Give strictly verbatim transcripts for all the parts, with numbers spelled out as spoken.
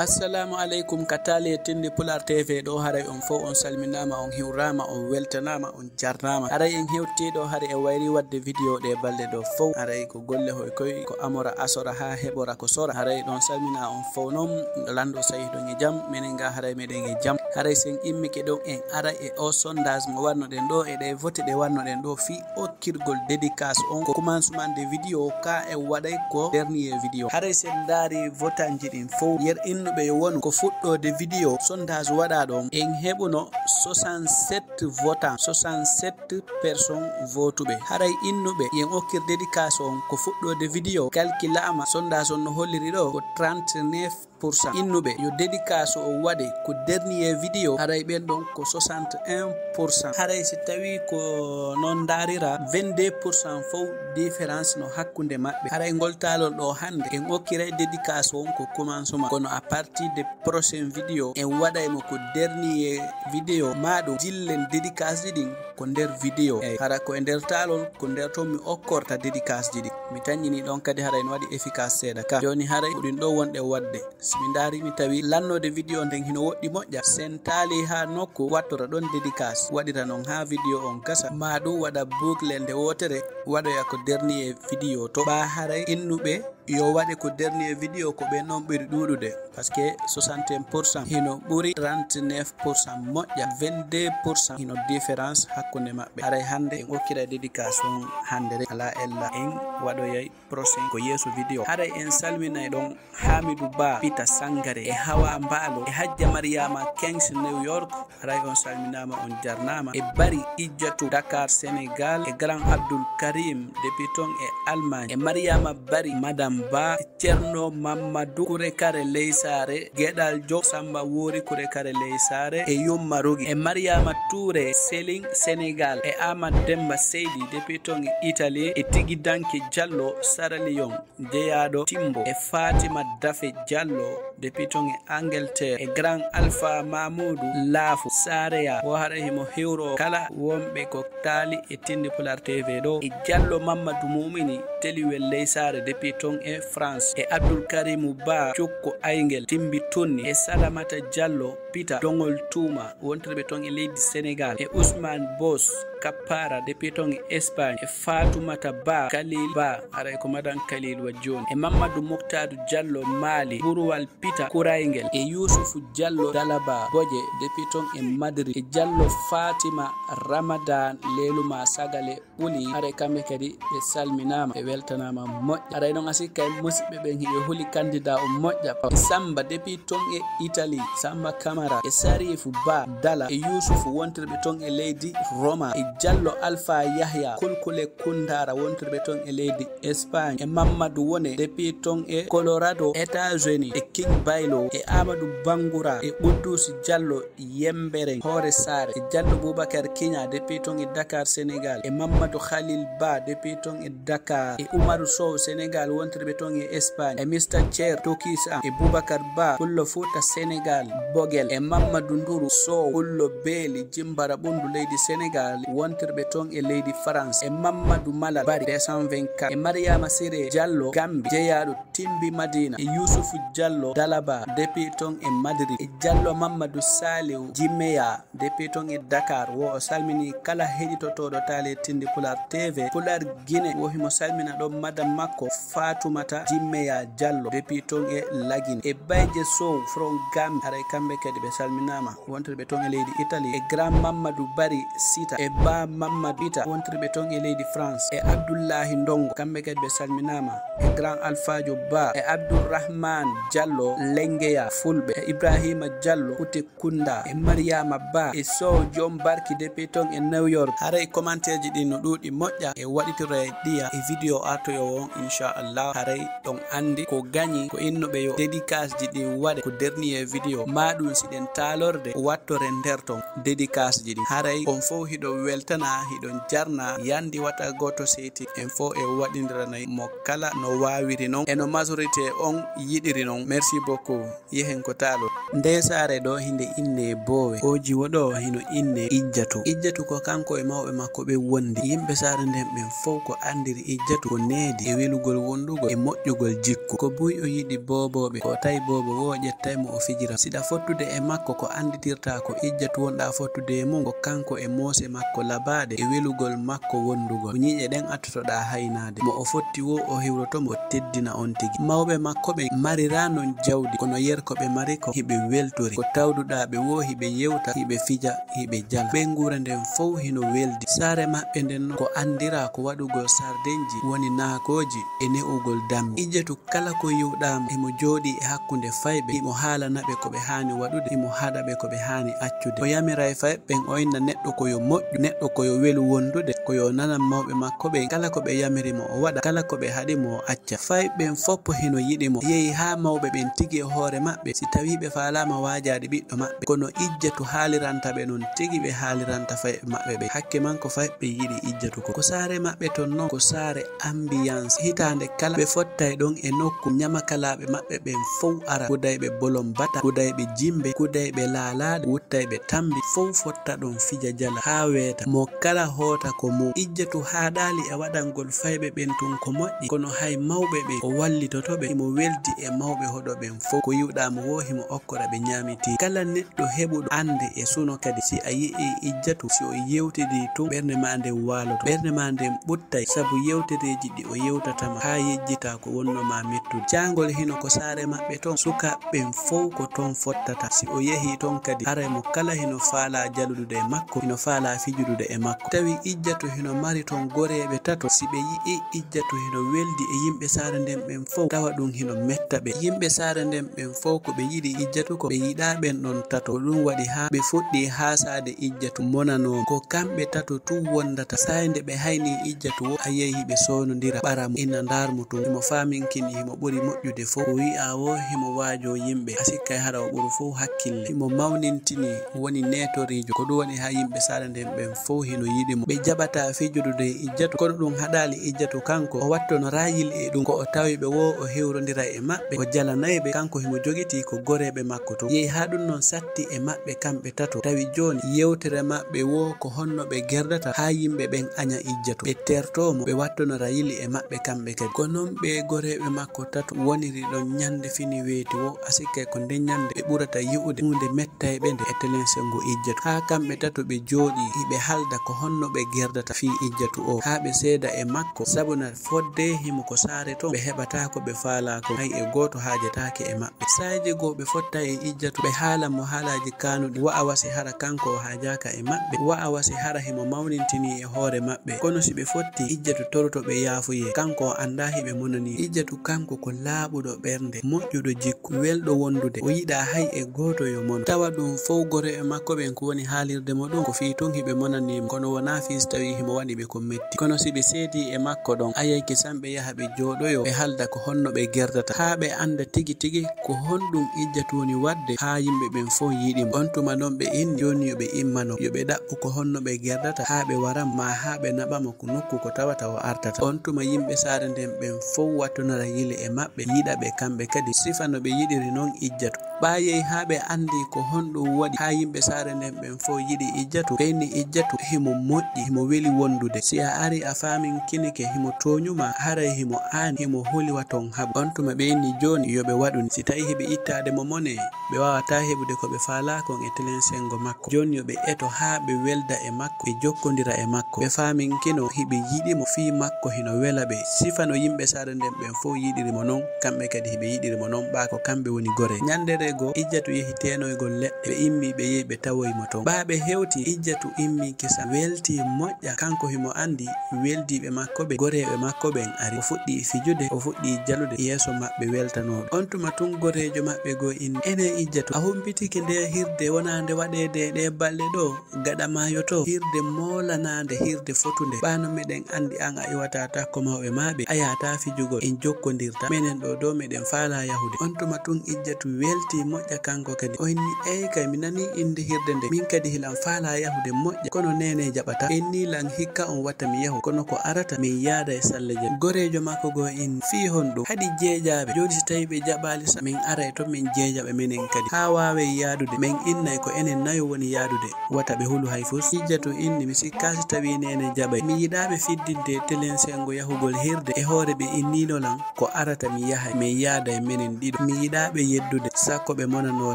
Assalamu aleykum ka taali e tindi Pular T V ɗo. Haray on fow on salminaama, on hiwraama, on weltanaama, on jarnaama. Haray en hewtii ɗo, haray e wayri wadde video ɗe balɗe ɗo fow. Haray ko golle hoy koy, ko amora asora haa heɓora ko sora. Haray ɗon salmina on fow non, lanɗo sayi ɗon e jam, menen ga haray meɗen e jam. Haray sen immike ɗon en ara e o sondage mo wannoɗen ɗo e ɗe vote ɗe wannoɗen ɗo fii okkirgol dédicace on ko commencement de vidéo ka e waɗay ko dernier vidéo. Haray sen ndaari votanji ɗin fow, yer innuɓe yo wonu ko fuɗɗoode vidéo sondage waɗa ɗon en heɓuno soixante-sept votants, soixante-sept personnes votuɓe. Haray innuɓe yen okkir dédicace on ko fuɗɗoode vidéo, calculaama sondage on no holliri ɗo ko trente-neuf pour cent. Innuɓe yo dédicace o waɗe ko dernier vidéo, haray ɓen ɗon ko soixante et un pour cent. Haray si tawi ko non ndaarira, vingt-deux pour cent fow différence no hakkunde maɓɓe. Haray ngol taalol ɗo hannde en okkiray dédicace on ko commencement, kono à partir de prochaine vidéo en waɗay mo ko dernier vidéo, ma ɗum jillen dédicace ji ɗin ko nder vidéo. Eyyi, hara ko e nder taalol ko nder ton mi okkorta dédicace ji ɗin. Mi taññini ɗon kadi haray no waɗi efficace seeɗa ka. Jooni haray ko ɗin ɗo wonɗe waɗde. Si mi ndaari mi tawi lannoode vidéo nden hino woɗɗi moƴƴa, sen taali haa nokku wattora ɗon dédicace, waɗira non haa vidéo on gasa, ma ɗum waɗa boucle nde wootere, waɗoya ko dernier vidéo to. Ɓaa haray innuɓe yo waɗe ko dernier vidéo ko ɓen non ɓuri ɗuuɗude, parce que soixante et un pour cent hino ɓuri trente-neuf pour cent moƴƴa, vingt-deux pour cent hino différence hakkunde maɓɓe. Haray hannde en okkira dédicace on hannde rek, alaa ella en waɗoyay prochain ko yeeso vidéo. Haray en salminay ɗon Hamidou Ba, Pita Sangare, e Hawa Mbaalo, e Hajja Mariama Kings New York. Haray on salminaama, on jarnaama. E Bari Ijjatu Dakar, Sénégal, e Grand Abdoul Karim, depuis ton e Allemagne, e Mariama Bari, Madame Ba, e Cerno Mamadou Kure Kare Leysaare, Geɗal Jow Samba Wori Kure Kare Leysaare, e Yumma Rogi, e Mariama Touré, Selin, Sénégal, e Amadou Demba Seydi, depuis ton e Italie, e Tigi Danke Diallo, Sierra Leone, jeyaaɗo Timbo, e Fatima Dafe Diallo, depuis ton e Angleterre, e Grand Alpha Mamoudou Lafo Sareya, wo haray himo hewro kala wonɓe ko taali e tindi Pular T V ɗo, e Diallo Mamadou Moumini, Teliwel Leysaare, depuis ton e France, e Abdoul Karimou Ba, Cukko Aygel, Timbi Tonni, e Salamata Diallo, Pita Dongol Tuuma, wontirɓe ton e leydi Sénégal, e Ousmane Bos Kappara, depuis ton e Espagne, e Fatoumata Ba, Khalil Ba, haray ko Madame Khalil wa jooni, e Mamadou Moktadou Diallo Mali, Burwal Pita Kurayngel, e Youssoufou Diallo Dalaba Boje, depuis ton e Madrid, e Diallo Fatima Ramadan Leluma Sagale Ɓuli, haray kamɓe kadi ɓe salminaama, ɓe weltanaama moƴƴa. Haray noon a sikka e musiɓɓe ɓen hiɓe huli candidat o moƴƴa. E Samba depuis ton e Italie, Samba Camara, e Sarifu Ba Dala, e Youssouf wontirɓe ton e leydi Roma, e Diallo Alpha Yahya, Kulkule Kundara wontirɓe ton e leydi Espagne, e Mamadou Wone depuis ton e Colorado, États-Unis, e King Baylo, e Amadou Bangoura, e Quddus Diallo, Yemberen, Hoore Saare, e Diallo Boubacar Kigna depuis ton e Dakar, Sénégal, e Mamadou Khalil Ba depuis ton e Dakar, e Oumarou Sow, Sénégal, wontirɓe ton e Espagne, e Mister Thier Tokis Am, e Boubacar Ba, Pullo Fouta, Sénégal, Bogel, e Mamadou Ndourou Sow, Pullo Beeli, Jimbara Ɓundu, leydi Sénégal, wontirɓe ton e leydi France, e Mamadou Malal Bari, deux cent vingt-quatre, e Mariama Siré Diallo, Gambie, jeyaaɗo Timbi Madina, e Youssouf Diallo Dalaba, depuis ton e Madrid, e Diallo Mamadou Saliou Jimeya, depuis ton e Dakar, wo o salmini kala heɗitotooɗo taale tindi Pular T V, Pular Guinée, wo himo salmina ɗon madam makko Fatoumata Jimmeya Diallo, depuis ton e Lagine, e Bayje Sow from Gambie, haray kamɓe kadi ɓe salminaama, wontirɓe ton e leydi Italie, e Grand Mamadou Bari Sita, e Ba Mamadou Ita, wontirɓe ton e leydi France, e Abdoullahi Ndongo, kamɓe kadi ɓe salminaama, e Grand Alfajo Ba, e Abdourahmane Diallo Lengeya Fulɓe, e Ibrahima Diallo Kute Kunda, e Mariama Ba, e Sow Joom Barki depuis ton e New York. Haray commentaire ji ɗin no ɗuuɗi moƴƴa, e waɗitoro e ɗiya e vidéo artoyo on, inchallah. Haray ɗon anndi ko gañi, ko innuɓe yo dédicace ji ɗin waɗe ko dernier vidéo. Ma ɗum si ɗen taalorde, wattore nder ton dédicace ji ɗin. Haray on fow hiɗon weltana, hiɗon jarna, yandi wata gooto seyti. En fow e waɗindiranay mo kala no waawiri non, e no majorité on yiɗiri non. Merci beaucoup. Yehen ko taalo. Nde saare ɗo hinde inne boowe. Oji won Ɗo hino innee Ijjatu. Ijjatu ko kanko e mawɓe makko ɓen wondi. Yimɓe saare nden ɓen fow ko anndiri Ijjatu ko needi e welugol wondugol e moƴƴugol jikku. Ko buy o yiɗi boobooɓe, ko tawi boobo woo ƴettay mo o fijira. Siɗa fottude e makko, ko annditirtaa ko Ijjatu wonɗaa fottude e mun, ko kanko e moose makko labaaɗe e welugol makko wondugol. Ko ñiiƴe ɗen attotoɗaa haynaade. Mo o fotti woo o hiwroto mo, o teddina on tigi. Mawɓe makko ɓen mariraa non jawdi, kono yer ko ɓe mari kon hiɓe weltori. Ko tawduɗaa ɓe woo hiɓe yewta, hiɓe fija, hiɓe jala. Ɓeynguure nden fow hino weldi. Saare maɓɓe nden non ko anndiraa ko waɗugol sardenji, woni naakooji e ne'ugol dammi. Ijjatu kala ko yi'uɗaa mo, himo jooɗii e hakkunde fayɓe, himo haalana ɓe ko ɓe haani waɗude, himo haɗa ɓe ko ɓe haani accude. O yamiray fayɓe ɓen, o inna neɗɗo ko yo moƴƴu, neɗɗo ko yo welu wondude, ko yo nanan mawɓe makko ɓen, kala ko ɓe yamiri mo o waɗa, kala ko ɓe haɗi mo o acca. Fayɓe ɓen fow hino yiɗi mo. Yehi haa mawɓe ɓen tigi e hoore maɓɓe, si tawii ɓe faalaama waajaade ɓiɗɗo maɓɓe. Kono Ijjatu haaliranta ɓe non tigi ɓe haaliranta fayɓe maɓɓe ɓen. Hakke man ko fayɓe ɓen yiɗi Ijjatu kon. Ko saare maɓɓe ton non, ko saare ambiance. Hitaande kala ɓe fottay ɗon e nokku, ñamakalaaɓe maɓɓe ɓen fow ara. Kudayɓe bolon bata, kudayɓe jimbe, kudayɓe laalaaɗe, wuttayɓe tambi, fow fotta ɗon fija jala haa weeta. Mo kala hoota ko mun. Ijjatu haaɗaali e waɗangol fayɓe ɓen tun ko moƴƴi, kono hay mawɓe ɓen o wallitoto ɓe, himo weldi e mawɓe hoɗo ɓen fow. Ko yi'uɗaa mo woo himo okkora ɓe ñaamitii. Kala neɗɗo heɓuɗo annde e suno kadi, si a yi'ii Ijjatu, si o yewtidii tun, ɓernde maa nden waaloto, ɓernde maa nden ɓuttay, sabu yewtereeji ɗi o yewtata ma haa yejjita ko wonno ma mettude. Caangol hino ko saare maɓɓe ton, sukaaɓe ɓen fow ko ton fottata. Si o yehii ton kadi, haray mo kala hino faalaa jaludude e makko, hino faalaa fijudude e makko. Tawi Ijjatu hino mari ton goreeɓe tato. Si ɓe yi'ii Ijjatu hino weldi e yimɓe saare nden ɓen fow, tawa ɗun hino metta ɓe. Yimɓe saare nden ɓen fow ko ɓe yiɗi Ijjatu kon, ɓe yiɗaa ɓen ɗon tato. Ko ɗun waɗi haa ɓe fuɗɗii haasaade Ijjatu, monanoo mo. Ko kamɓe tato tun wondata. Saa'i nde ɓe haynii Ijjatu woo, a yi'ay hiɓe soonondira ɓara mo, ina ndaar mo tun. Himo faaminkini himo ɓuri moƴƴude fow. Ko wi'aa woo himo waajoo yimɓe, a sikkay hara o ɓuru fow hakkille. Himo mawnintini, woni neetoriijo. Ko ɗun waɗi haa yimɓe saare nden ɓen fow hino yiɗi mo. Ɓe jaɓataa fijudude e Ijjatu, kono ɗun haɗaali Ijjatu kanko. O wattonoraa yil'e ɗun. Ko o tawi ɓe woo o hewrondiray e maɓɓe, o jalanay ɓe. Kanko himo jogitii ko goreeɓe makko tun. Yehi haa ɗun non satti e maɓɓe kamɓe tato. Tawi jooni yewtere maɓɓe woo ko honno ɓe gerdata haa yimɓe ɓen aña Ijjatu. Ɓe tertoo mo, ɓe wattonora yil'e maɓɓe kamɓe kadi. Ko non ɓee goreeɓe makko tato woniri ɗon ñande fini weeti woo. A sikkay ko nden ñande ɓe ɓurata yi'ude huunde mettayɓe nde e telensengo Ijjatu. Haa kamɓe tato ɓe jooɗii, hiɓe haalda ko honno ɓe gerdata fii Ijjatu oo. Haa ɓe seeda e makko, sabu na fodde himo ko saare ton, ɓe heɓataa ko ɓe faalaa kon. Hay e gooto haajataake e maɓɓe. Saa'i goo ɓe fottay e Ijjatu, ɓe haala mo haalaaji kaanuɗi, wa'a wa si hara kanko o haajaaka e maɓɓe, wa'a wa si hara himo mawnintinii e hoore maɓɓe. Kono si ɓe fotti, Ijjatu toroto ɓe yaafuyee. Kanko o anndaa hiɓe monanii. Ijjatu kanko ko laaɓuɗo ɓernde, moƴƴuɗo jikku, welɗo wondude. O yiɗaa hay e gooto yo mono. Tawa ɗun fow goreeɓe makko ɓen ko woni haalirde mo ɗun, ko fii tun hiɓe monanii mo. Kono wonaa fii si tawii himo waɗi ɓe ko metti. Kono si ɓe seedii e makko ɗon, a yi'ay kisan ɓe yaha ɓe jooɗoyoo, ɓe haalda ko honno ɓe gerdata, haa ɓe annda tigi tigi ko honɗun Ijjatu woni waɗde haa yimɓe ɓen fow yiɗi mo. On tuma non ɓe inni jooni yo ɓe immano, yo ɓe ɗaɓɓu ko honno ɓe gerdata haa ɓe wara mo, maa haa ɓe naɓa mo ko nokku ko tawata o artata. On tuma yimɓe saare nden ɓen fow wattonora yil'e maɓɓe, yiɗa ɓe kamɓe kadi, sifa no ɓe yiɗiri non Ijjatu. Ɓaayey haa ɓe anndi ko honɗun waɗi haa yimɓe saare nden ɓen fow yiɗi Ijjatu. Ɓe inni Ijjatu himo moƴƴi, himo weli wondude. Si a arii a faaminkinike himo tooñu maa, haray himo aani, himo holi wa ton haɓu. On tuma ɓe inni jooni yo ɓe waɗu nii. Si tawii hiɓe ittaade mo mone, ɓe waawataa heɓude ko ɓe faalaa kon e telensengo makko. Jooni yo ɓe eto haa ɓe welda e makko, ɓe jokkondira e makko. Ɓe faaminkino hiɓe yiɗi mo fii makko hino wela ɓe. Sifa no yimɓe saare nden ɓen fow yiɗiri mo non, kamɓe kadi hiɓe yiɗiri mo non, ɓaa ko kamɓe woni goree. Ñanndere goo, Ijjatu yehi teenoygol leɗɗe. Ɓe immii ɓe yehi ɓe tawoyi mo ton. Ɓaa ɓe hewtii, Ijjatu immii kisa, weltii moƴƴa. Kanko himo anndi weldiiɓe makko ɓen, goreeɓe makko ɓen ari. O fuɗɗii fijude, o fuɗɗii jalude yeeso maɓɓe weltanooɓe. On tuma tun goreejo maɓɓe goo inni, "Enee Ijjatu, a humpitike ndee hirde wonaa nde waɗeede e ɗee balɗe ɗoo?" Gaɗa maayo to, hirde moolanaande, hirde fotunde. Ɓaa no meɗen anndi an a iwataa takko mawɓe maa ɓe, a yahataa fijugol, en jokkondirtaa. Menen ɗoo doo meɗen faalaa yahude. On tuma tun Ijjatu weltii, moƴƴa kanko kadi. O inni, "Eey kay, mi nanii innde hirde nde. Min kadi hilan faalaa yahude moƴƴa, kono neene jaɓataa. Ɓe inni lan hikka on wata mi yahu, kono ko arata min yaada e salleje." Goreejo makko goo inni, "Fii honɗum? Haɗi jeejaaɓe. Jooni si tawii ɓe jaɓaali sa, min aray ton min jeejaɓe menen kadi. Haa waawen yaadude, men innay ko enen nayo woni yaadude. Wata ɓe hulu hay fus." Ijjatu inni, "Mi sikkaa si tawii neene jaɓay. Mi yiɗaa ɓe fiddinde e telensenngo yahugol hirde. E hoore ɓe inniino lan ko arata mi yahay, min yaada e menen ɗiɗo. Mi yiɗaa ɓe yeddude, sakko ɓe monanoo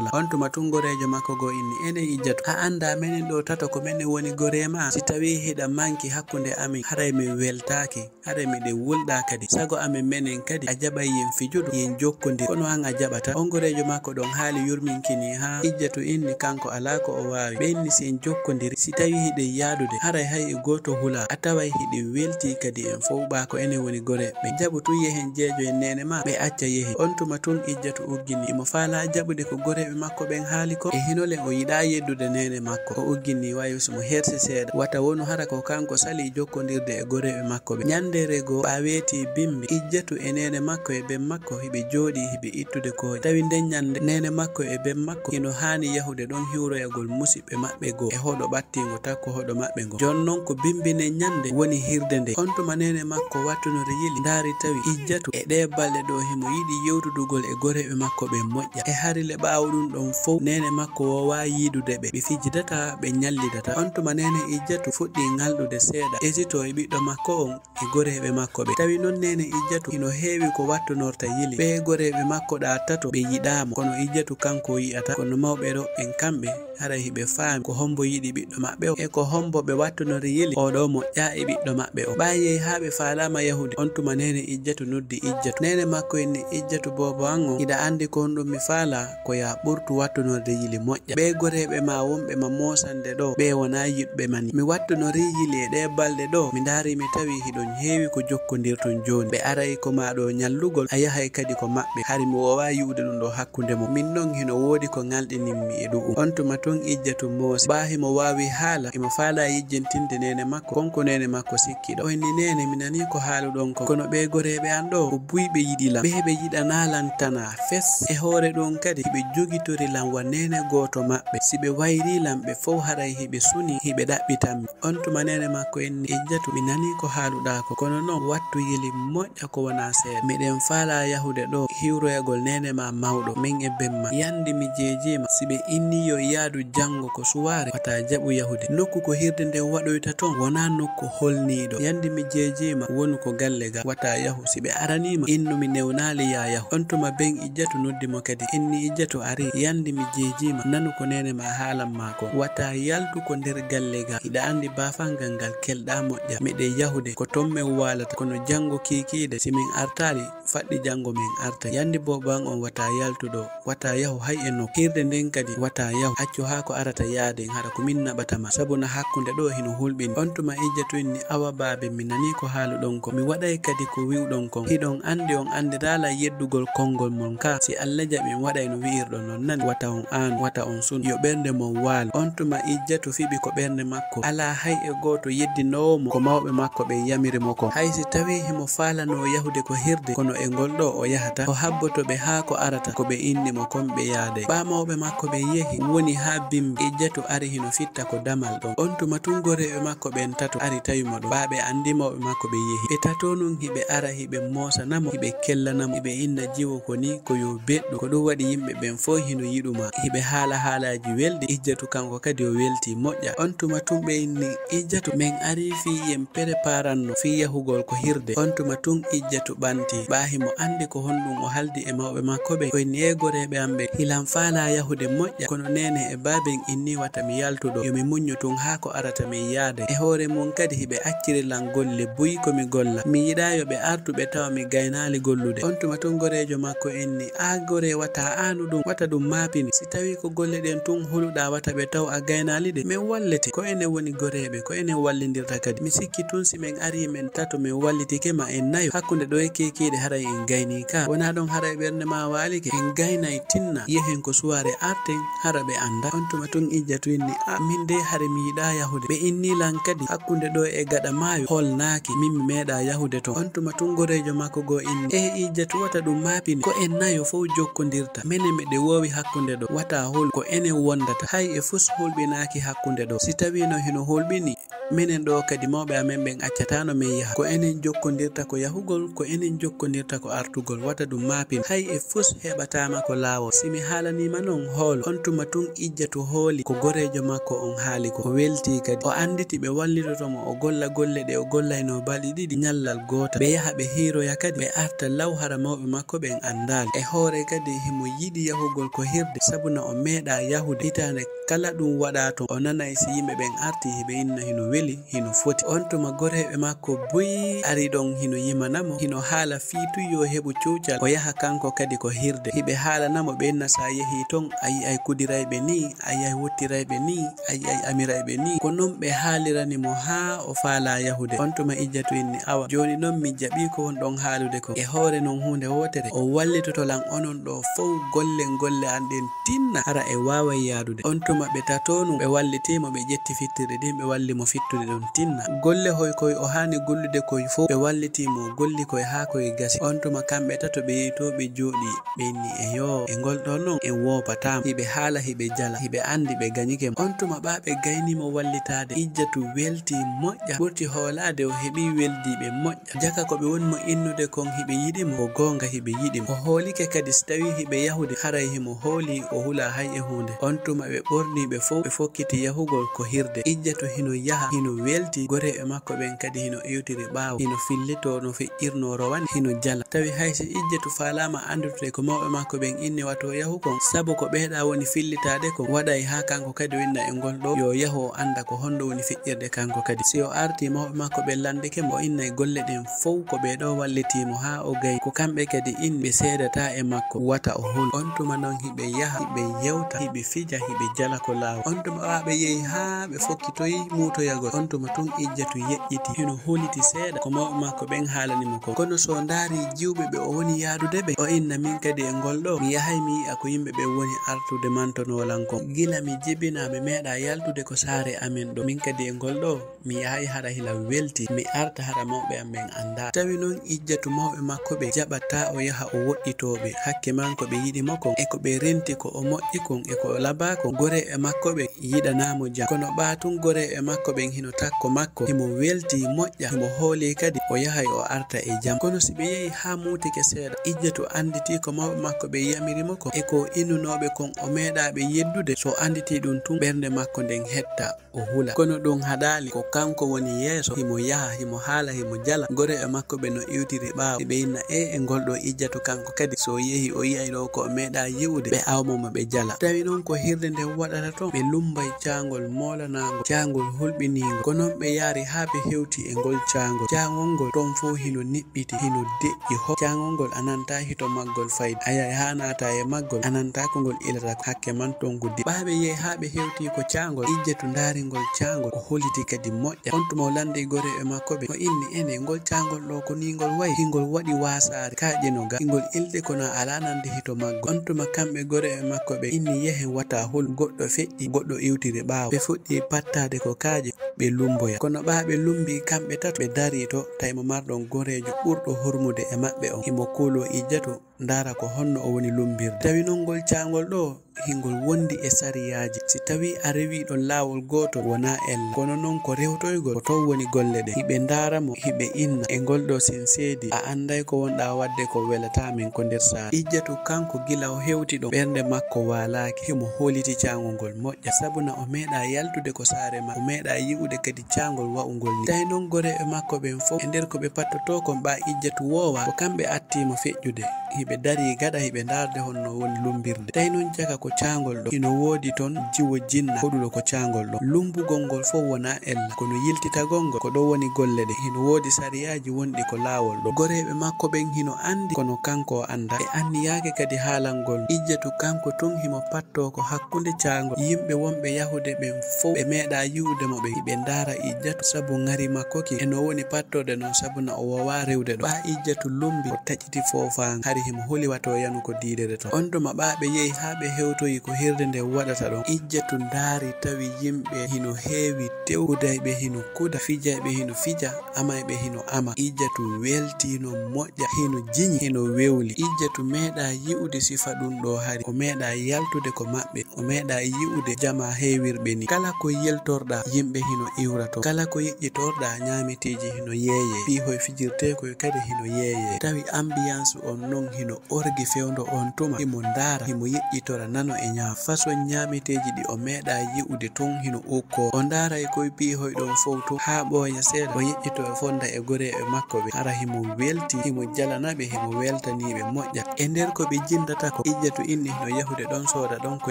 lan." On tuma tun goreejo makko goo inni, "Enen Ijjatu, a anndaa menen ɗoo tato ko menen woni goree maa? Si tawii hiɗa manki hakkunde amen, haray min weltaaki. Haray miɗen wulɗaa kadi. Sago amen menen kadi a jaɓay yen fijudu, yen jokkondir. Kono an a jaɓataa." On goreejo makko ɗon haali yurminkinii haa Ijjatu inni kanko alaa ko o waawi. Ɓe inni, "Si en jokkondiri, si tawii hiɗen yaadude, haray hay e gooto hulaa. A taway hiɗen weltii kadi en fow, ɓaa ko enen woni goreeɓe. Jaɓu tun yehen jeejoyen neene maa, ɓe acca yehen." On tuma tun Ijjatu uggini. Himo faalaa jaɓude ko goreeɓe makko ɓen haali kon. E hinole o yiɗaa yeddude neene makko. O uggini wayo si mo hersi seeɗa. Wata wonu hara ko kanko salii jokkondirde e goreeɓe makko ɓen. Ɲandeere goo, ɓe weetii bimbi, Ijjatu e neene makko e ben makko hiɓe jooɗii hiɓe ittude kooƴe. Tawi nden ɲande neene makko e ben makko hino haani yahude ɗon hiwroyagol musiɓɓe maɓɓe goo e hoɗo ɓattiingo takko hoɗo maɓɓe ngon. Jooni non ko bimbi nden ɲande woni hirde nde. On tuma neene makko wattunori yili, ndaari tawi Ijjatu e ɗee balɗe ɗoo himo yiɗi yewtudugol e goreeɓe makko ɓen moƴƴa. E harile ɓaawo ɗun ɗon fow, neene makko woowaa yiidude ɓe. Ɓe fijidataa, ɓe ɲallidataa. On tuma neene Ijjatu fuɗɗii ŋalɗude seeɗa, esitoo e ɓiɗɗo makko on e goreeɓe makko ɓe. Tawi non neene Ijjatu hino heewi ko wattunorta yili. Ɓee goreeɓe makko ɗaa tato ɓe yiɗaa mo, kono Ijjatu kanko o yi'ataa. Kono mawɓe ɗoo ɓen kamɓe haray hiɓe faami ko hombo yiɗi ɓiɗɗo maɓɓe o, e ko hombo ɓe wattunori yili oo ɗoo moƴƴaa e ɓiɗɗo maɓɓe o. Ɓaayi haa ɓe faalaama yahude, on tuma neene Ijjatu noddi Ijjatu. Neene makko inni, "Ijjatu boobo an on, hiɗa anndi ko honɗum mi faalaa? Ko yaa ɓurtu wattunorde yili moƴƴa. Ɓee goreeɓe maa wonɓe ma moosande ɗoo, ɓee wonaa yiɗɓe ma ni. Mi wattunorii yili e ɗee balɗe ɗoo, mi ndaarii mi tawii hiɗon heewi ko jokkondirton jooni. Ɓe aray ko maa ɗoo ɲallugol, a yahay kadi ko maɓɓe. Hari mi woowaa yi'ude ɗum ɗoo hakkunde mon. Min non hino woodi ko ŋalɗinimmi e ɗu'um." On tuma tun Ijjatu moosi. Ɓaa himo waawi haala, himo faalaa yejjintinde neene makko kon ko neene makko sikkiɗo. O inni, "Neene, mi nanii ko haaluɗon kon. Kono ɓee goreeɓe an ɗoo, ko buy ɓe yiɗi lan. Ɓee ɓe yiɗanaa lan tanaa fes. E hoore ɗun kadi, hiɓe jogitori lan wa neene gooto maɓɓe. Si ɓe wayrii lan, ɓe fow haray hiɓe sunii, hiɓe ɗaɓɓitan mi." On tuma neene makko inni, "Ijjatu, mi nanii ko haaluɗaa kon. Kono non, wattu yili moƴƴa ko wonaa seeɗa. Miɗen faalaa yahude ɗoo hiwroyagol neene maa mawɗo, min e ben maa. Yandi mi jeejii ma, si ɓe innii yo yaadu janngo ko suwaare, wata jaɓu yahude. Nokku ko hirde nden waɗoyta ton, wonaa nokku holniiɗo. Yandi mi jeejii ma, wonu ko galle gaa, wata yahu. Si ɓe aranii ma, innu mi newnaali yaa yahu." On tuma ben Ijjatu noddi mo kadi. Inni Ijjatu arii, yandi mi jeejii ma, nanu ko neene maa haalan maa kon. Wata yaltu ko nder galle gaa. Hiɗa anndi baafangal ngal kelɗaa moƴƴa. Miɗen yahude, ko ton men waalata. Kono janngo kiikiiɗe, si min artaali, faɗɗi janngo min arta. Yandi boobo an on wata yaltu ɗoo. Wata yahu hay e nokku. Hirde nden kadi wata yahu. Accu haa ko arata yaaden, hara ko min naɓata ma. Sabu na hakkunde ɗoo hino hulɓini. On tuma Ijjatu inni, "Awa baabe, mi nanii ko haaluɗon kon. Mi waɗay kadi ko wi'uɗon kon. Hiɗon anndi on anndiraa lan yeddugol konngol mon kaa. Si Alla jaɓii, mi waɗay no wi'irɗon non nani. Wata on aanu, wata on sunu. Yo ɓernde mon waalu." On tuma Ijjatu fiɓi ko ɓernde makko. Alaa hay e gooto yeddinoowo mo ko mawɓe makko ɓen yamiri mo kon. Hay si tawii himo faalanoo yahude ko hirde, kono e ngol ɗoo o yahataa. O habboto ɓe haa ko arata, ko ɓe inni mo kon ɓe yaaday. Ɓaa mawɓe makko ɓen yehi, woni haa bimbi Ijjatu ari hino fitta ko damal ɗon. On tuma tun goreeɓe makko ɓen tato ari tawi mo ɗon. Ɓaa ɓe anndi mawɓe makko ɓen yehi. Ɓe tato nun hiɓe ara hiɓe moosana mo, hiɓe kellana mo, hiɓe inna jiwo ko nii, ko yo beɗɗu. Ko ɗun waɗi yimɓe ɓen fow hino yiɗu maa. Hiɓe haala haalaaji welɗi, Ijjatu kanko kadi o weltii moƴƴa. On tuma tun ɓe inni, "Ijjatu, men arii fii yen pereparanno fii yahugol ko hirde." On tuma tun Ijjatu ɓantii, ɓaa himo anndi ko honɗun o haaldi e mawɓe makko ɓen. O inni, "Ee goreeɓe an ɓen, hilan faalaa yahude moƴƴa, kono neene e baaben innii wata mi yaltu ɗoo. Yo mi muɲɲu tun haa ko arata min yaaday. E hoore mun kadi hiɓe acciri lan golle buy ko mi golla. Mi yiɗaa yo ɓe artu ɓe tawa mi gaynaali gollude." On tuma tun goreejo makko inni, "Aa goree, wata aanu ɗun, wata ɗun maapine. Si tawii ko golle ɗen tun huluɗaa wata ɓe taw a gaynaali ɗe, men wallete. Ko enen woni goreeɓe, ko enen wallindirta kadi. Mi sikki tun si men arii men tato men wallitike ma en nayo, hakkunde ɗoo e kiikiiɗe hara En gayni ka, wona ɗon hara e ɓernde ma waalike? En gaynay tinna, yehen ko suware arten, hara ɓe anda. On tuma tun Ijjatu inni, a min de hare mi yiɗa yahude. Ɓe inni lan kadi hakkunde ɗo e gaɗa maayo holnaaki, min mi meeɗa yahude ton. On tuma tun goreejo makko goo inni, e Ijjatu wata ɗum maapini, ko en nayo fow jokkondirta. Menen meɗe woowi hakkunde ɗo, wata hol ko enen wondata. Hay e fus hulɓinaaki hakkunde ɗo. Si tawino hino hulɓini, menen ɗo kadi mawɓe amen ɓen accatano men yaha. Ko enen jokkondirta ko yahugol, ko enen jokkondirta ko artugol. Wata ɗum maapin. Hay e fus heɓatama ko laawol. Si mi haalanima non, hoolo. On tuma tun Ijjatu hooli ko goreejo makko on haali ko. O welti kadi. O anditi ɓe wallitoto mo o golla golle ɗe o gollayno balɗe ɗiɗi ñallal gootal. Ɓe yaha ɓe hiiroya kadi. Ɓe arta law hara mawɓe makko ɓen andaali. E hoore kadi himo yiɗi yahugol ko hirde, sabuna o meeɗa yahude. Hitaande kala ɗum waɗa ton, o nanay si yimɓe ɓen arti, hiɓe inna hino weli, hino foti. On tuma goreeɓe makko buy ari ɗon hino yimana mo, hino haala fii tun yo heɓu cuucal, o yaha kanko kadi ko hirde. Hiɓe haalana mo ɓe inna sa yehi ton, a yi'ay kudirayɓe ni, a yi'ay wuttirayɓe ni, a yi'ay amirayɓe ni. Ko non ɓe haalirani mo haa o faala yahude. On tuma Ijjatu inni, awa, jooni non mi jaɓi ko won ɗon haalude kon. E hoore non huunde wootere, o wallitoto lan onon ɗo fow gollen golle an ɗen tinna, hara e waaway yaadude. On tuma ɓe tato nun, ɓe walliti mo, ɓe ƴetti fittirɗe ɗin, ɓe walli mo fittude ɗon tinna. Golle hoy koy o haani gollude koy fow, ɓe walliti mo, o golli koy haa koy gasi. On tuma kamɓe tato ɓe yehi to ɓe jooɗi, ɓe inni, eyo, e ngol ɗo non en woopataama. Hiɓe haala, hiɓe jala, hiɓe andi ɓe gañike mo. On tuma ɓa ɓe gayni mo wallitaade. Ijjatu welti moƴƴa, ɓurti hoolaade o heɓi weldiiɓe moƴƴa. Jaka ko ɓe woni mo innude kon hiɓe yiɗi mo, ko goonga hiɓe yiɗi mo. O hoolike kadi si tawii hiɓe yahude, haray himo hooli o hula hay e huunde. On tuma ɓe ɓorni ɓe fow, ɓe fokkiti yahugol ko hirde. Ijjatu hino yaha, hino welti, goreeɓe makko ɓen kadi hino iwtiri ɓaawo, hino fillitoo no feƴƴirnoo rowani, hino jala. Tawi hay si Ijjatu faalaama anndude ko mawɓe makko ɓen inni wato yahu kon, sabu ko ɓeeɗa woni fillitaade kon, waɗay haa kanko kadi o inna e ngol ɗo, yo yahu o annda ko honno woni feƴƴirde kanko kadi. Si o arti mawɓe makko ɓen lanndike mo, o innay golle ɗen fow ko ɓee ɗo wallitii mo haa o gayi. Ko kamɓe kadi inni ɓe seedataa e makko, wata o hul. On tuma non hiɓe yaha, hiɓe yewta, hiɓe fija, hiɓe jala ko laawol. On tuma ɓa ɓe yehi haa ɓe fokkitoyi muutoyagol. On tuma tun Ijjatu yeƴƴiti, hino huliti seeɗa ko mawɓe makko ɓen haalani mo kon. Kono si o ndaari jiwɓe ɓe o woni yaadude ɓe, o inna, min kadi e ngol ɗo, mi yahay mi yi'a ko yimɓe ɓen woni artude mantonoo lan kon. Gila mi jibinaa, mi meeɗaa yaltude ko saare amen ɗo. Min kadi e ngol ɗo, mi yahay hara hila welti, mi arta hara mawɓe am ɓen anndaa. Tawi non Ijjatu mawɓe makko ɓe jaɓataa o yaha o woɗɗitoo ɓe. Hakke man ko ɓe yiɗi mo kon, e ko ɓe renti ko o moƴƴi kon, e ko o labaa kon. Goreeɓe makko ɓe yiɗanaa mo jam. Kono ɓaa tun goreeɓe makko ɓen hino takko makko, himo welti moƴƴa, himo hooli kadi o yahay o arta e jam. Kono si ɓe yehi haa muutike seeɗa, Ijjatu annditi ko mawɓe makko ɓen yamiri mo kon, e ko o innunoo ɓe kon o meeɗaa ɓe yeddude. Si o annditi ɗun tun, ɓernde makko nden hetta, o hula. Kono ɗun haɗaali, ko kanko woni yeeso, himo yaha, himo haala, himo jala. Goreeɓe makko ɓe no iwtiri ɓaawo, ɓe inna, e, e ngol ɗo Ijjatu kanko kadi, si o yehi, o yi'ay ɗo ko o meeɗaa yi'ude, ɓe awmo mo ɓe jala. Tawi non ko hirde nden waɗata ton, ɓe lummbay caangol moolanaangol, caangol hulɓiniingol. Ko non ɓe yaari haa ɓe hewti e ngol caangol. Caangol ngol ton fow hino niɓɓiti, hino deƴƴi ho. Caangol ngol a nantaa hito maggol fayda. A yahay haa naataa e maggol, a nantaa ko ngol ilata hakke man ton guddi. Ɓaa ɓe yehi haa ɓe hewti ko caangol, Ijjatu ndaari ngol caangol, o holiti kadi moƴƴa. On tuma o lanndi goreeɓe makko ɓe, o inni, ene, ngol caangol ɗo ko nii ngol wayi? Hingol waɗi waasaare, kaaƴe no ga, hingol ilde kono a alaa nande hito maggol. On tuma kamɓe goreeɓe makko ɓe inni, yehen wata hul, goɗɗo feƴƴi, goɗɗo iwtiri ɓaawo. Ɓe fuɗɗi pattaade ko kaaƴe, ɓe lumboya. Kono ɓaa ɓe lumbi kamɓe tato, ɓe darii to, tawi mo marɗon goreejo ɓurɗo hormude e maɓɓe on, himo kuuloo Ijjatu, ndaara ko honno o woni lumbirde. Tawi non ngol caangol ɗo, hingol wondi e sariyaaji. Si tawii a rewii ɗon laawol gootol, wonaa ella. Kono non ko rewtoygol, ko ton woni golle ɗen. Hiɓe ndaara mo, hiɓe inna, e ngol ɗo si en seedii, a anday ko wonɗaa waɗde ko welataa men ko nder saare. Ijjatu kanko gila o hewti ɗon, ɓernde makko waalaaki, himo holiti caangol ngol moƴƴa. Sabuna o meeɗaa yaltude ko saare ma, o meeɗaa yi'ude kadi caangol wa'ungol ni. Tawi non goreeɓe makko ɓen fow, e nder ko ɓe pattotoo kon ɓaa Ijjatu woowa, ko kamɓe atti mo feƴƴude. Hiɓe Ɓe darii gaɗa hiɓe ndaarde honno woni lumbirde. Tawi noon jaka ko caangol ɗo. Hino woodi toon jiwo jinna hoɗuɗo ko caangol ɗo. Lumbugol ngol fof wonaa ella, kono yiltitagol ngol. Ko ɗo woni golle ɗe. Hino woodi sariyaaji wonɗi ko laawol ɗo. Goreeɓe makko ɓen hino anndi, kono kanko o anndaa. Ɓe anniyaaki kadi haalangol. Ijjatu kanko tun himo pattoo ko hakkunde caangol. Yimɓe wonɓe yahude ɓen fof ɓe meeɗaa yi'ude mo ɓen. Hiɓe ndaara Ijjatu sabu ŋari makko ki. E no woni pattoode noon sabu na o woowaa rewde ɗo. Ɓaa Ijjatu lumbi o taƴi ti foofaango, hari himo holi wato yanuko diidere ton. On tuma ɓaa ɓe yehi haa ɓe hewtoyi ko hirde nden waɗata ɗon. Ijjatu ndaari tawi yimɓe hino heewi tew, kudayɓe hino kuda, fijayɓe hino fija, amayɓe hino ama. Ijjatu weltiino moƴƴa, hino jiñi, hino wewli. Ijjatu meeɗaa yi'ude sifa ɗun ɗoo hari. O meeɗaa yaltude ko maɓɓe. O meeɗaa yi'ude jamaa heewirɓe nii. Kala ko yeltorɗaa, yimɓe hino iwra ton. Kala ko yeƴƴitorɗaa, ñaameteeji hino yeeyee. Piihoy fijirteekoy kadi hino yeeyee. Tawi ambiyansu on non hino orgi fewndo on tuma. Himo ndaara, himo yeƴƴitora nano e ñaama. Façon ñaameteeji ɗi o meeɗaa yi'ude tun hino ukkoo. O ndaaray koy piihoy ɗon fow tun haa ɓooya seeɗa. O yeƴƴitoo e fonda e goreeɓe makko ɓen. Hara himo welti, himo jalana ɓe, himo weltanii ɓe moƴƴa. E nder ko ɓe jinndata ko, Ijjatu inni hino yahude ɗon sooda ɗon ko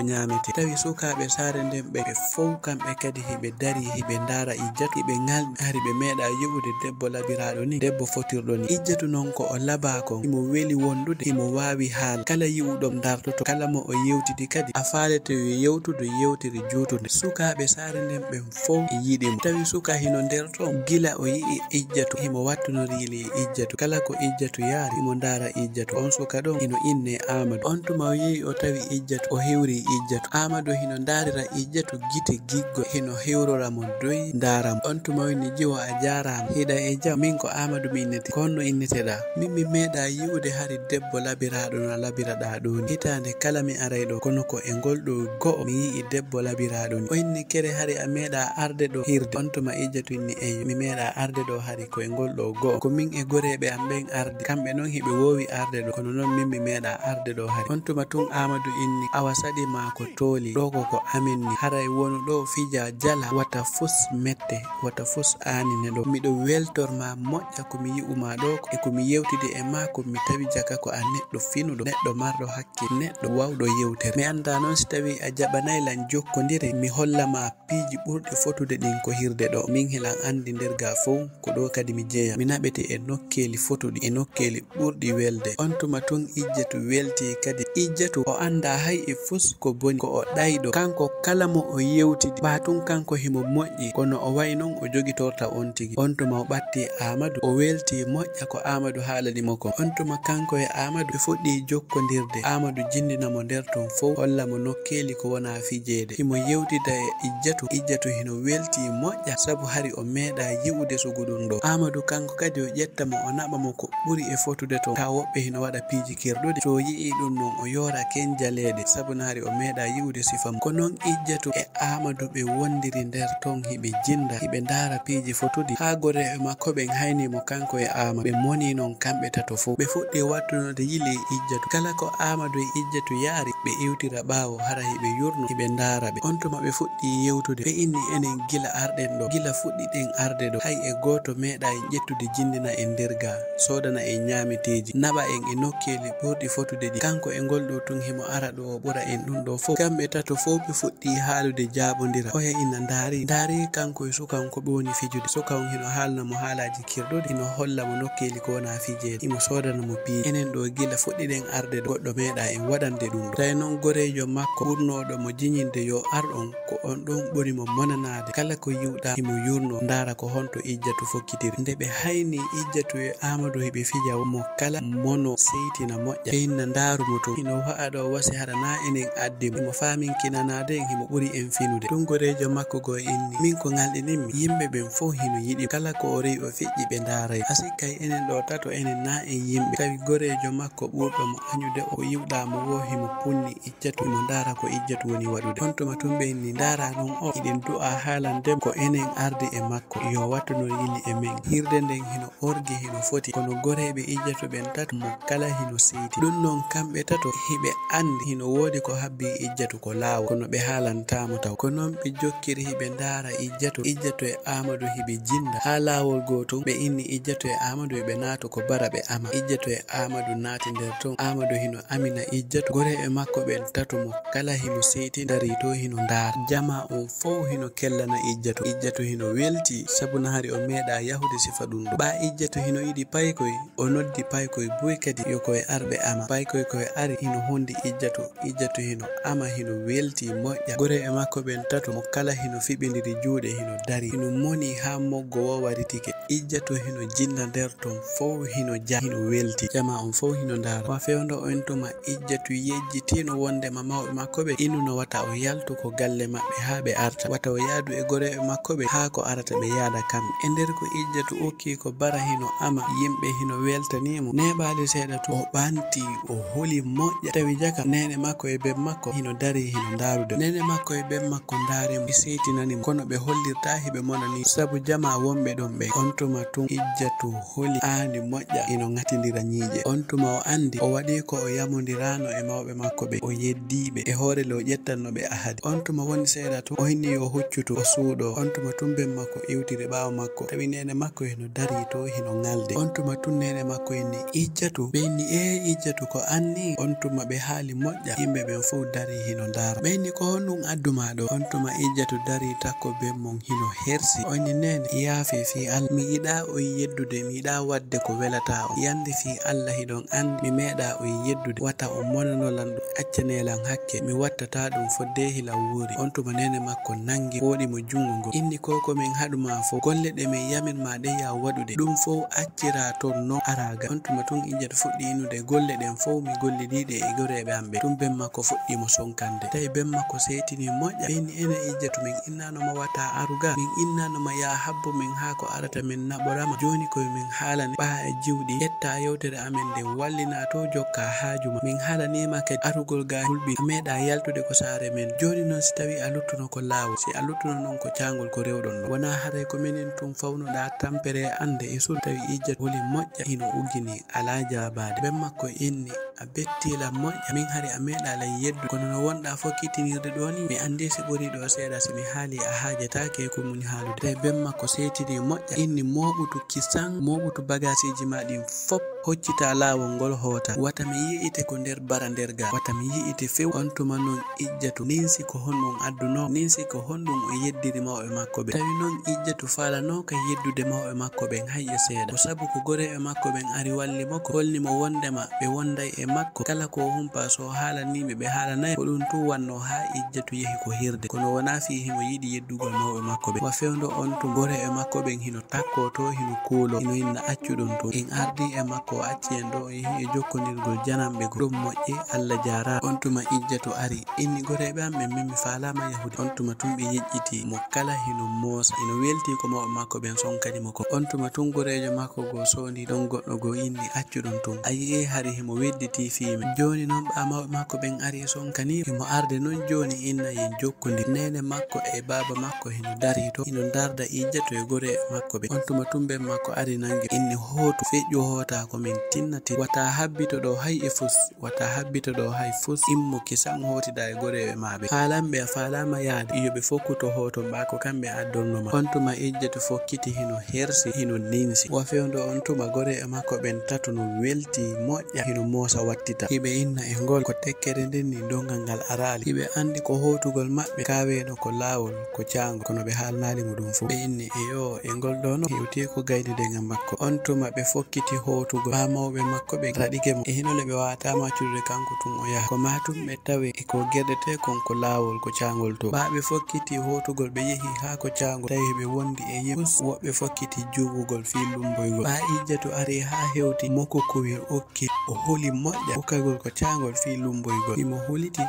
ñaametee. Tawi sukaaɓe saare nden ɓen ɓe fow kamɓe kadi hiɓe darii, hiɓe ndaara Ijjatu, hiɓe ŋalɗi. Hari ɓe meeɗaa yi'ude debbo labiraaɗo nii, debbo fotirɗo nii. Ijjatu non ko o labaa kon, himo weli wondude, himo waawi haala. Kala yi'uɗo mo dartoto, kala mo o yewtidi kadi, a faalete yo yewtudu yewtere juutunde. Sukaaɓe saare nden ɓen fow e yiɗi mo. Tawi suka hino nder ton, gila o yi'i Ijjatu, himo wattunori yili Ijjatu. Kala ko Ijjatu yaari, himo ndaara Ijjatu. On suka ɗon hino innee Aamadu. On tuma o yehi o tawi Ijjatu, o hiwri Ijjatu. Aamadu hino ndaarira Ijjatu gite giggo, hino hiwrora mo doy, ndaara mo. On tuma o inni, "Jiwo, a jaaraama. Hiɗa e jam?" "Min ko Aamadu mi innetee." "Ko honno inneteɗaa?" "Min mi meeɗaa yi'ude hari debbo labiraaɗo no a labiraɗaa ɗoo nii. Hitaande kala mi aray ɗoo, kono ko e ngol ɗoo go'o mi yi'i debbo labiraaɗo nii." O inni, "Kere hari a meeɗaa arde ɗoo hirde?" On tuma Ijjatu inni, "Eey, mi meeɗaa arde ɗoo hari ko e ngol ɗoo go'o. Ko min e goreeɓe am ɓen ardi. Kamɓe non hiɓe woowi arde ɗoo, kono non min mi meeɗaa arde ɗoo hari." On tuma tun Aamadu inni, "Awa saɗi maa ko tooli, ɗoo ko ko amen nii. Haray wonu ɗoo fija jala, wata fus mette, wata fus aanine ɗoo. Miɗo weltor maa moƴƴa ko mi yi'u maa ɗoo ko, e ko mi yewtidi e maa ko, mi tawi jaka ko a neɗɗo finuɗo, neɗɗo marɗo hakkil, neɗɗo wawɗo yewtere. Mi anndaa non si tawii a jaɓanay lan jokkondiren, mi holla maa piiji ɓurɗi fotude ɗin ko hirde ɗoo. Min hilan anndi nder gaa fow, ko ɗoo kadi mi jeyaa. Mi naɓete e nokkeeli fotuɗi, e nokkeeli ɓurɗi welde." On tuma tun Ijjatu welti kadi. Ijjatu o anndaa hay e fus ko boni, ko o ɗayɗo. Kanko kala mo o yewtidi, ɓaa tun kanko himo moƴƴi, kono o way non o jogitorta on tigi. On tuma o ɓatti Aamadu, o welti moƴƴa ko Aamadu haalani mo kon. On tuma kanko e Aamadu ɓe fuɗɗi jokkondirde. Aamadu jinndina mo nder ton fow, holla mo nokkeeli ko wonaa fijeede. Himo yewtida e Ijjatu. Ijjatu hino welti moƴƴa, sabu hari o meeɗaa yi'ude sugu ɗun ɗoo. Aamadu kanko kadi o ƴetta mo, o naɓa mo ko ɓuri e fotude ton. Kaa woɓɓe hino waɗa piiji kirɗuɗi. So o yi'ii ɗun non, o yoora ken jaleeɗe, sabu na hari o meeɗaa yi'ude sifa mo. Ko non Ijjatu e Aamadu ɓe wondiri nder ton, hiɓe jinnda, hiɓe ndaara piiji fotuɗi, haa goreeɓe makko ɓen haynii mo kanko e Aamadu. Ɓe monii non kamɓe tato fow. Ɓe fuɗɗii wattunoode yili e Ijjatu. Kala ko Aamadu e Ijjatu yaari, ɓe iwtira ɓaawo, hara hiɓe yurno, hiɓe ndaara ɓe. On tuma ɓe fuɗɗii yewtude. Ɓe inni, "Enen gila arɗen ɗoo, gila fuɗɗiɗen arde ɗoo, hay e gooto meeɗaa en ƴettude jinndina en nder gaa, soodana en ñaameteeji, naɓa en e nokkeeli ɓurɗi fotude ɗi. Kanko e ngol ɗoo tun himo ara ɗoo, o ɓura en ɗun ɗoo fow." Kamɓe tato fow ɓe fuɗɗii haalude, jaabondira. Oya ina ndaari, ndaari kanko e suka on ko ɓe woni fijude. Suka on hino haalna mo haalaaji kirɗuɗi, hino holla mo nokkeeli ko wonaa fijeede, himo soodana mo piiji. Enen ɗoo gila fuɗɗiɗen arde ɗoo, goɗɗo meeɗaa en waɗande ɗun ɗoo. Tawi non goreejo makko ɓurnooɗo mo jiñinde yo ar on, ko on ɗon ɓuri mo monanaade. Kala ko yi'uɗaa himo yurno, ndaara ko honto Ijjatu fokkitiri. Nde ɓe hayni Ijjatu e Aamadu hiɓe fija, mo kala mono seytina moƴƴa. Ɓe inna ndaaru mo tun. Hino wa'a ɗoo wasi hara naa enen addi mo. Himo faaminkinanaade en, himo ɓuri en finude. Tun goreejo makko goo inni, "Min ko ŋalɗinimmi, yimɓe ɓen fow hino yiɗi. Kala ko o rewi o feƴƴi ɓe ndaaray. A sikkay enen ɗoo tato enen naa en yimɓe?" Tawi goreejo makko ɓurɗo mo añude o yi'uɗaa mo woo himo punni Ijjatu, himo ndaara ko Ijjatu woni waɗude. On tuma tun ɓe inni, "Ndaara non o, hiɗen du'a haalande mo ko enen ardi e makko. Yo wattunor yili e men." Hirde nden hino orgi, hino foti. Kono goreeɓe Ijjatu ɓen tato mo kala hino seyti. Ɗun non kamɓe tato hiɓe anndi hino woodi ko habbii Ijjatu ko laawol, kono ɓe haalantaa mo taw. Ko non ɓe jokkiri hiɓe ndaara Ijjatu. Ijjatu e Aamadu hiɓe jinnda. Haa laawol goo tun ɓe inni Ijjatu e Aamadu hiɓe naato ko bara ɓe ama. Ijjatu e Aamadu naati nder ton. Amadu hino amina Ijjatu. Goreeɓe makko ɓen tato mo kala hino seytindari to hino ndaara. Jamaa on fow hino kellana Ijjatu. Ijjatu hino welti sabu nahari o meeɗaa yahude sifa ɗun ɗoo. Ɓaa Ijjatu hino yiɗi paykoy, o noddi paykoy buy kadi yo koy ar ɓe ama. Paykoy koy ari hino hondi Ijjatu. Ijjatu hino ama hino welti moƴƴa. Goreeɓe makko ɓen tato mo kala hino fiɓindiri juuɗe hino dari. Hino moni haa moggo woowaritike. Ijjatu hino jinna nder ton fow hino ja hino welti. Jamaa on fow hino ndaara. Wa fewndo on tuma Ijjatu yejjitino wondema mawɓe makko ɓe inuno wata o yaltu ko galle maɓɓe haa ɓe arta. Wata o yaadu e goreeɓe makko ɓe haa ko arata ɓe yaada kamɓe. E nder ko Ijjatu okki ko bara hino ama, yimɓe hino weltanii mo. Neeɓaali seeɗa tun o ɓanti, o huli moƴƴa. Tawi jaka neene makko e ben makko hino dari hino ndaarude. Neene makko e ben makko ndaari mo, ɓe seytinani mo. Kono ɓe hollirtaa hiɓe monanii sabu jamaa wonɓe ɗon ɓen. On tuma tun Ijjatu holi aani moƴƴa hino ŋatindira ñiiƴe. On tuma o andi o waɗi ko o yamondiraano e mawɓe makko ɓe, o yeddii ɓe. E hoore le o ƴettanno ɓe ahadi. On tuma woni seeɗa tun o hinni yo huccutu, o suuɗoo. On tuma tun ben makko iwtiri ɓaawo makko, tawi neene makko hino darii to hino ŋalde. On tuma tun neene makko inni, "Ijjatu." Ɓe inni, "Ee Ijjatu, ko an nii?" On tuma ɓe haali moƴƴa, yimɓe ɓen fow darii hino ndaara. Ɓe inni, "Ko honɗun addu maa ɗoo?" On tuma Ijjatu darii takko ben mun hino hersi. O inni, "Neene, yaafee fii Alla. Mi yiɗaa on yeddude, mi yiɗaa waɗde ko welataa on. Yande fii Alla hiɗon andi mi meeɗaa on yeddude. Wata on monano lan ɗun, accanee lan hakke. Mi wattataa ɗun fodde hila wuuri." On tuma neene makko nangi, fooɗi mo jungo ngon. Inni, "Ko ko min haɗu maa fow, golle ɗe min yamir maa ɗen yo a waɗu ɗe. Ɗun fow acciraa ton non araa ga." On tuma tun Ijjatu fuɗɗi innude, "Golle ɗen fow mi gollidii ɗe e goreeɓe an ɓen." Tun ben makko fuɗɗi mo sonkande. Tawi ben makko seytini moƴƴa. Ɓe inni, "Ene Ijjatu, min innaano ma wata aru ga. Min innaano ma yo a habbo min haa ko arata min naɓora ma. Jooni koy min haalane ɓaa e jiwɗi. Ƴetta yewtere amen nden, wallinaa to jokkaa haaju ma. Min haalanii ma kadi arugol ga hulɓi. A meeɗaa yaltude ko saare men. Jooni non si tawii a luttuno ko laawol, si a luttuno non ko caangol ko rewɗon non. Wonaa haray ko minen tun fawnuɗaa tampere an nde e sur." Tawi Ijjatu holi moƴƴa hino uggini, alaa jaabaade. Ben makko inni, "A bettii lan moƴƴa, min hari a meeɗaa lan yeddude. Kono no wonɗaa fokkitinirde ɗoo nii, mi anndii si ɓurii ɗoo seeɗa, si mi haalii a haajataake e ko muni haalude." Tawi ben makko seytini moƴƴa, inni, "Mooɓutu kisan, mooɓutu bagaasiiji maa ɗin fop, hoccitaa laawol ngol hootaa. Wata mi yi'ite ko nder bara nder gaa, wata mi yi'ite few." On tuma non Ijjatu ninsi ko honɗun addunoo, ninsi ko honɗun o yeddiri mawɓe makko ɓe. Tawi non Ijjatu faalanooka yeddude mawɓe makko ɓen hay e seeɗa. Ko sabu ko goreeɓe makko ɓen ari walli mo, ko holni mo wondema ɓe wonday e makko. Kala ko o humpaa, so o haalanii ɓe, ɓe haalanay. Ko ɗun tun wannoo haa Ijjatu yehi ko hirde. Kono wonaa fii himo yiɗi yeddugol mawɓe makko ɓen. Wa fewndo on tun, goreeɓe makko ɓen hino takkoo to, hino kuuloo, hino inna, "Accu ɗun tun. En ardii e makko, o acci en ɗoo, o yehi e jokkondirgol jananɓe goo. Ɗun moƴƴi, Alla jaaraa." On tuma Ijjatu ari, inni, "Goreeɓe an ɓen, min mi faalaama yahude." On tuma tun ɓe yeƴƴitii mo, kala hino moosa, hino weltii ko mawɓe makko ɓen sonkani mo kon. On tuma tun goreejo makko goo soondi ɗon goɗɗo goo, inni, "Accu ɗun tun. A yi'ii hari himo wedditii fii men. Jooni non ɓaa mawɓe makko ɓen arii sonkanii, himo arde non jooni inna en jokkondir." Neene makko e baaba makko hino darii to, hino ndarda Ijjatu e goreeɓe makko ɓen. On tuma tun ben makko ari nangi, inni, "Hootu, feƴƴu hootaa ko min tinnati. Wata habbito ɗoo hay e fus, wata habbito ɗoo hay fus. Immo kisan hootidaa e goreeɓe maa ɓen. Haalan ɓe a faalaama yaade, yo ɓe fokkuto hooton ɓaa ko kamɓe addonno ma." On tuma Ijjatu fokkiti hino hersi, hino ninsi. Wa fewndo on tuma goreeɓe makko ɓen tato no welti moƴƴa, hino moosa wattita. Hiɓe inna, "E ngol ko tekkere nden nii, dongal ngal araali." Hiɓe andi ko hootugol maɓɓe kaaweeno ko laawol, ko caangol, kono ɓe haalanaali mo ɗun fow. Ɓe inni, "Eyoo, e ngol ɗoo non hewti ko gaynude ngam makko." On tuma ɓe fokkiti hootugol, ɓaa mawɓe makko ɓen raɗike mo. E hinole ɓe waawataa mo accude kanko tun o yaha. Ko maa tun ɓe tawe e ko gerɗetee kon ko laawol, ko caangol to. Ɓaa ɓe fokkiti hootugol, ɓe yehi haa ko caangol, tawi ɓe wondi e yimɓe. Woɓɓe fokkiti juubugol fii lumboygol. Ɓaa Ijjatu ari haa hewti mo ko kuwir okki, o huli moƴƴa ukkagol ko caangol fii lumboygol. Himo huliti,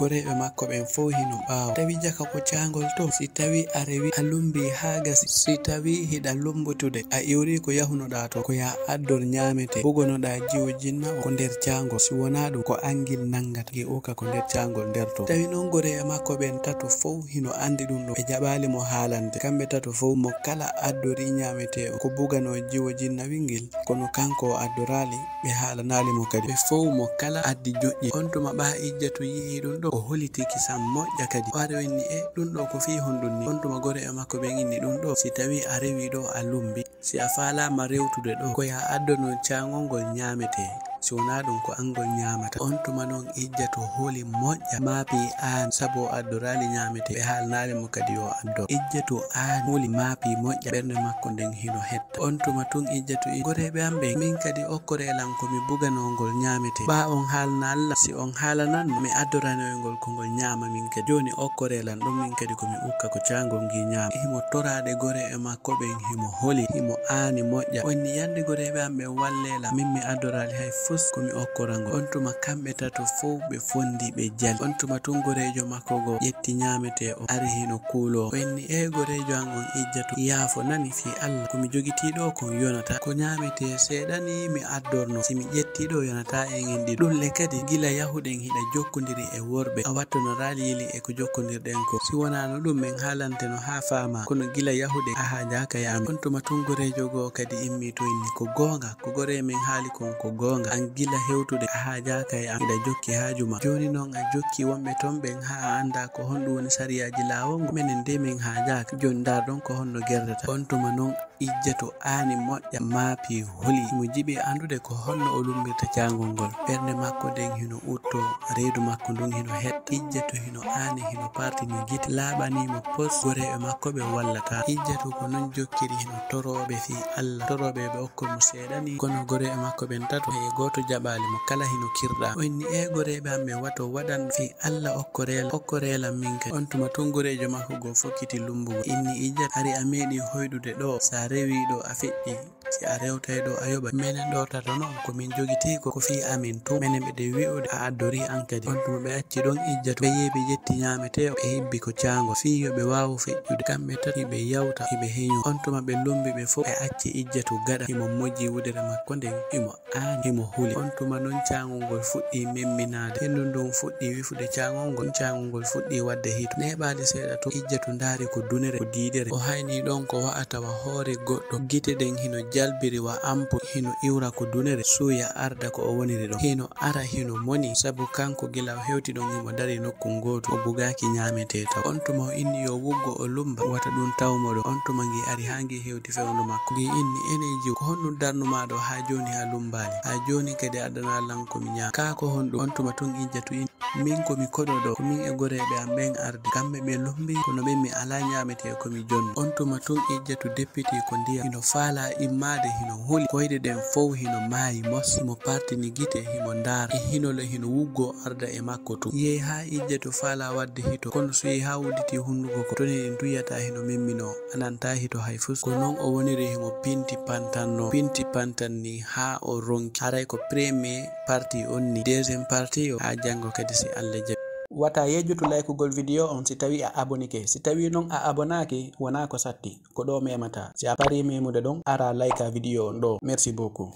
goreeɓe makko ɓen fow hino ɓaawo. Tawi jaka ko caangol to, si tawi a rewi, a lumbii haa gasi, si tawi hiɗa lumbutude, a iwrii ko yahunoɗaa to, ko yo a addor ñaametee, bugonoɗaa jiwo jinna on ko nder caangol. Si wonaa ɗun, ko angil nangata gi uka ko nder caangol nder to. Tawi non goreeɓe makko ɓen tato fow hino andi ɗun ɗon. Ɓe jaɓaali mo haalande. Kamɓe tato fow, mo kala addorii ñaametee on ko buganoo jiwo jinna wingil, kono kanko o addoraali. Ɓe haalanaali mo kadi. Ɓe fow mo kala addi joƴƴi. On tuma ɓaa Ijjatu yi'ii ɗun ɗon, o holiti kisan moƴƴa kadi. O ari o inni, "E, ɗun ɗoo ko fii honɗun nii?" On tuma goreeɓe makko ɓen inni, "Ɗun ɗoo, si tawii a rewii ɗoo a lumbii, si a faalaama rewtude ɗoo, ko yo a addano caangol ngol ñaametee." Si wonaa ɗum, ko an ngol ñaamata. On tuma noon Ijjatu huli moƴƴa, maapi aan, sabu o addoraali ñaamete. Ɓe haalnaali mo kadi yo addo. Ijjatu aan huli, maapi moƴƴa, ɓernde makko nden hino hetta. On tuma tun Ijjatu ii, "Goreeɓe am ɓen, min kadi okkoree lan ko mi buganoo ngol ñaamete. Ɓaa on haalnaali lan, si on haalananno, mi addoranoy ngol ko ngol ñaama min kadi. Jooni okkoree lan ɗum, min kadi ko mi ukka ko caangol ngii ñaama." Himo toraade goreeɓe makko ɓen, himo holi, himo aani moƴƴa. O inni, "Yande goreeɓe am ɓen, wallee lan, min mi addoraali hay fus ko mi okkora ngol." On tuma kamɓe tato fow ɓe fondi, ɓe jali. On tuma tun goreejo makko goo ƴetti ñaamete o ari hino kuuloo. O inni, "Ee goreejo an on Ijjatu, yaafo nani fii Alla, ko mi jogitii ɗoo kon yonataa. Ko ñaamete seeɗa nii mi addornoo. Si mi ƴettii ɗoo yonataa en en ɗiɗo. Ɗum le kadi, gila yahuɗen hiɗa jokkondiri e worɓe, a wattonoraali yili e ko jokkondirɗen ko. Si wonaano ɗum, men haalanteno haa faamaa. Kono gila yahuɗen, a haajaaka e amen." On tuma tun goreejo goo kadi immii to inni, "Ko goonga, ko goree men haali kon ko goonga. An gila hewtude, a haajaaka e am, hiɗa jokki haaju maa. Jooni non a jokki wonɓe ton ɓen haa a anndaa ko honɗum woni sariyaaji laawol ngol. Menen de men haajaaka. Jooni ndaar ɗon ko honno gerdata." On tuma non Ijjatu aani moƴƴa, maapi huli. Himo jiɓi anndude ko honno o lumbirta caangol ngol. Ɓernde makko nden hino uttoo, reedu makko ndun hino hetta. Ijjatu hino aani, hino partini gite, laaɓanii mo pos, goreeɓe makko ɓe wallataa. Ijjatu ko non jokkiri, hino torooɓe fii Alla, torooɓe ɓe okko mo seeɗa nii. Kono goreeɓe makko ɓen tato, hay gooto jaɓaali mo, kala hino kirɗaa. O inni, "Ee goreeɓe am ɓen, wato waɗan fii Alla, okkoree lan, okkoree lan min kadi." On tuma tun goreejo makko goo fokkiti lumbugol. Inni, "Ijjatu, hari a meeɗii hoyɗude ɗoo, si a rewii ɗoo a feƴƴii. Si a rewtay ɗoo a yoɓay. Menen ɗoo tato non, ko min jogitii ko, ko fii amen tun. Menen ɓe ɗen wi'ude a addorii an kadi." On tuma ɓe acci ɗon Ijjatu. Ɓe yehi ɓe ƴetti ñaametee, ɓe hibbi ko caangol. Fii yo ɓe waawu feƴƴude. Kamɓe tato hiɓe yawta, hiɓe heñoo. On tuma ɓe lumbi ɓe fow, ɓe acci Ijjatu gaɗa. Himo moji wudere makko nden, himo aani, himo huli. On tuma non caangol ngol fuɗɗii memminaade. Henndu ndun fuɗɗii wifude caangol ngol. Caangol ngol fuɗɗii waɗde hito. Neeɓaali seeɗa tun, Ijjatu ndaari ko dunere, ko diidere. O haynii ɗon ko wa'a tawa hoore goɗɗo. Gite ɗen hino jalbiri wa ampoule, hino iwra ko dunere, suuya arda ko o woniri ɗon. Hino ara hino moni, sabu kanko gila o hewti ɗon himo darii nokku ngootu, o bugaaki ñaametee taw. On tuma o inni yo wuggo o lumba, wata ɗun taw mo ɗon. On tuma ngii ari haa ngii hewti fewndo makko. Ngii inni, "Enee jiwo, ko honɗun darnumaa ɗoo haa jooni a lumbaali? Haa jooni kadi a addanaa lan ko mi ñaama. Kaa ko honɗun?" On tuma tun Ijjatu inni, "Min ko mi koɗo ɗoo, ko min e goreeɓe am ɓen ardi. Kamɓe ɓe lumbi, kono min mi alaa ñaametee ko mi jonno." On tuma tun Ijjatu deppitii ko ndiyam. Hino faalaa immaade, hino huli. Koyɗe ɗen fow hino maayi mos. Himo partini gite, himo ndaara. E hinole hino wuggo arda e makko tun. Yehi haa Ijjatu faalaa waɗde hito. Kono so yehi haa udditii hunduko ko, toni ɗin tun yi'ata hino memminoo. A nantaa hito hay fus. Ko non o woniri himo pinti pantannoo. Pinti pantan nii haa o ronki. Haray ko premier partie on nii. Deuxième partie o haa janngo kadi si Alla jaɓi. Wata yejjutu laykugol video on si tawi a abonike. Si tawi non a abonaaki, wonaa ko satti. Ko ɗoo memataa. Si a parii memude ɗon, ara layka video on ɗoo. Merci beaucoup.